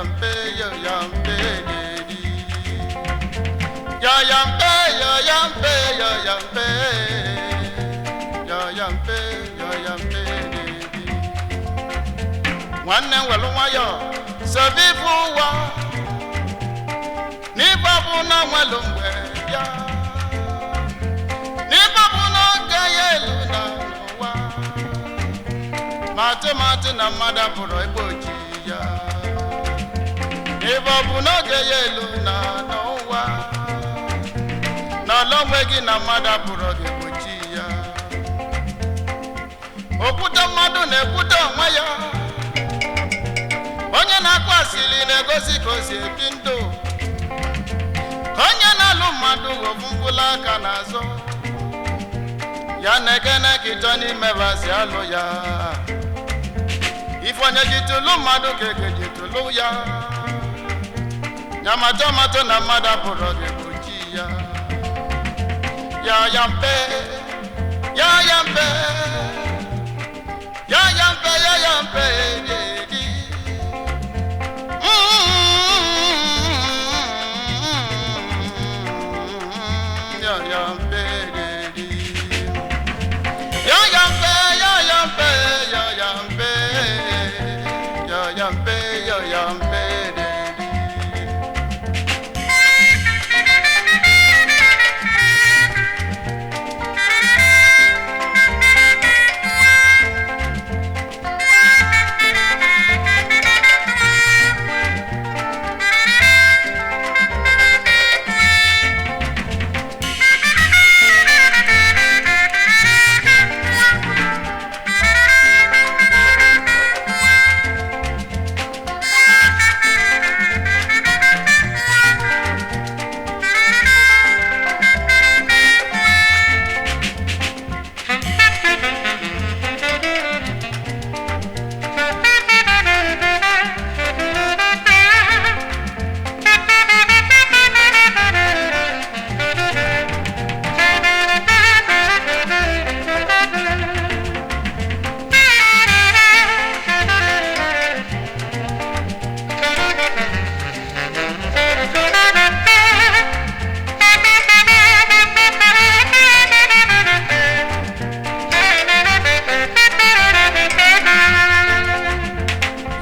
mpe yo ya mpe dedi. Ya ya mpe yo ya mpe yo ya mpe. Ya ya mpe yo ya mpe dedi. Nwanne nwelu nwayọ sobe ife ụwa n'ife bụ na nwelu mgbe ya n'ife bụ na oge ya elu na n'ụwa ma atụmatụ na mmadụ apụrụ igbochi ya ife ọ bụ n'oge ya elu na n'ụwa na ọla onwe gị na mmadụ apụrụ gị gbochi ya okwute mmadụ na-ekwute onwe ya onye na-akụ asịrị na-egosi ka o si ebi ndụ ka onye na-alụ mmadụ ghọbụ mkpụrụ aka n'azụ ya na-ekene ka ịchọ n'ime bazi alụ ya ife onye ji tụlụ mmadụ ka eke ji tụlụ ya ya matụ matụ na mmadụ apụrụ gị gbochi ya ya ya mpe ya ya mpe ya ya mpe ya ya mpe di. Ya ya mpe di. Ya ya mpe ya ya mpe ya ya mpe ya ya mpe ya ya mpe di.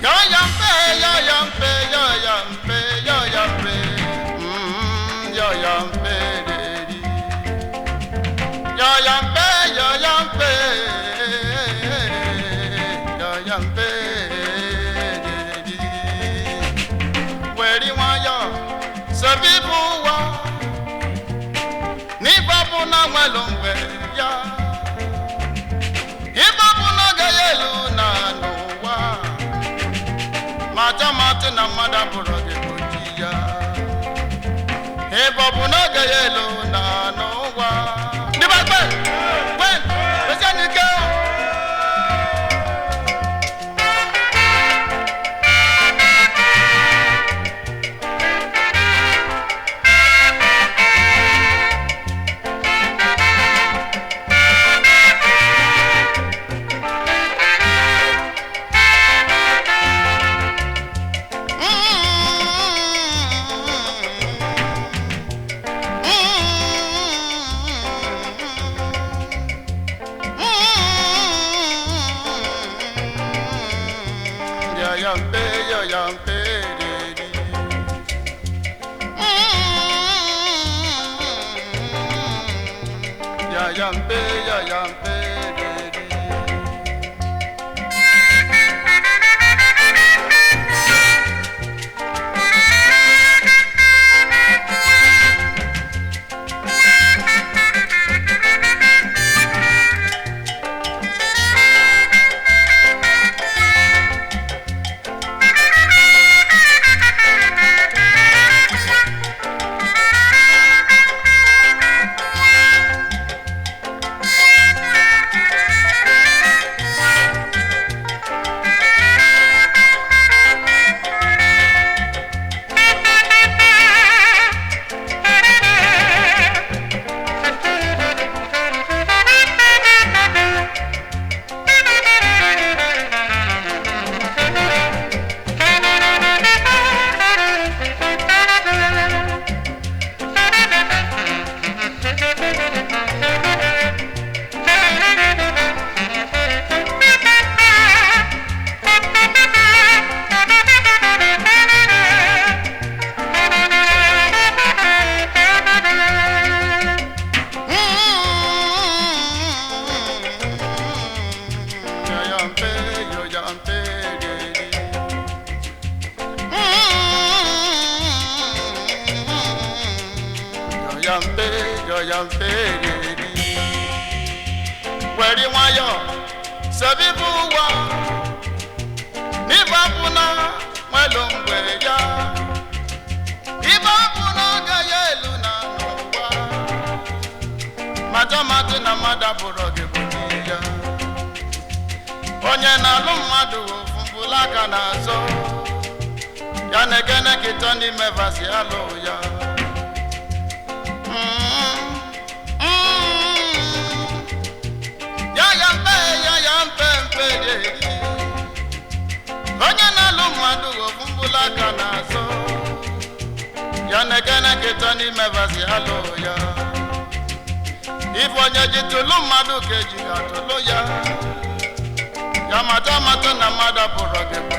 Ya ya mpe ya ya mpe ya ya mpe ya ya mpe ya ya mpe di. Ya ya mpe ya ya mpe ya ya mpe di. Weri nwayọ sobe ife ụwa n'ife bụ na nwelu mgbe ya ife bụ na oge ya elu na n'ụwa mata mata na mmadụ apụrụ gị gbochi ya ebe ọ bụ n'oge ya elu na n'ụwa ndị be kwe kwe kwesịa n'ike. Ya ya mpe ya ya mpe de di. Ya ya mpe ya ya mpe de di. ya mpe yọ ya mpe eri were nwayọ sebibu ụwa n'ibe abụna nwelu mgbe ya ibe abụna agaghị elu na n'ụwa mata na mmadụ abụrọ gị bụ di ya onye na-alụ mmadụ ofu mkpụrụ aka na-azọ ya na-ekene kịtọ n'ime vasi alụ ya. Ya ya mpe ya ya mpe mpe eri onye na-alụ mmadụ ofu mkpụrụ aka na-azọ ya na-ekene kịtọ n'ime vasi alụ ya. Ife onye ji tụlụ mmadụ ka eji atụlụ ya ya mata mata na mmadụ abụrọ gị bụ